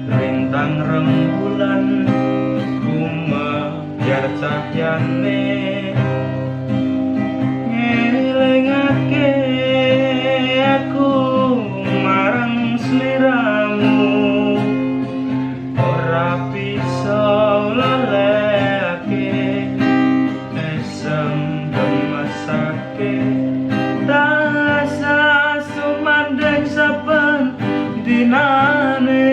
Lintang rembulan gumebyar cahyane, ngelingake aku marang sliramu. Ora bisa lalekake, esem gemesake, tansah sumandheng saben dinane.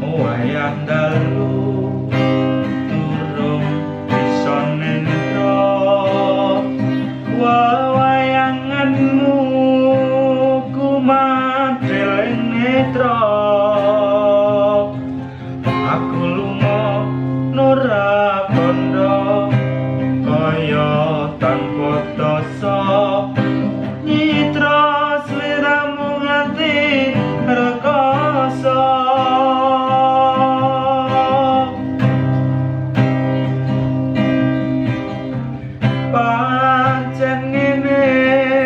Wayah dalu durung bisa nendra, wewayanganmu kumadil ing netra. Aku lunga ora kandha, kaya tanpa dosa, nyitra sliramu nganti rekoso. Pancen ngene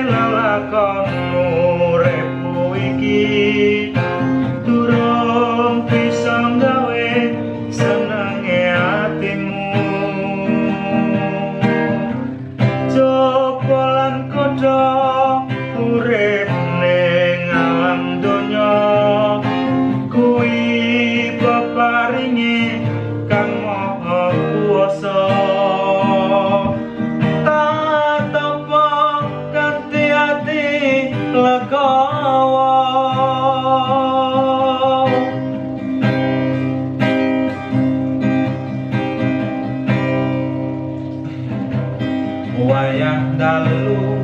lelakonmu uripmu iki, durung bisa gawe senenge atimu. Coba lan kodho urip ning alam donya, kuwi peparinge Kang Maha Kuwasa. Tatopo kanthi ati legawa. Wayah dalu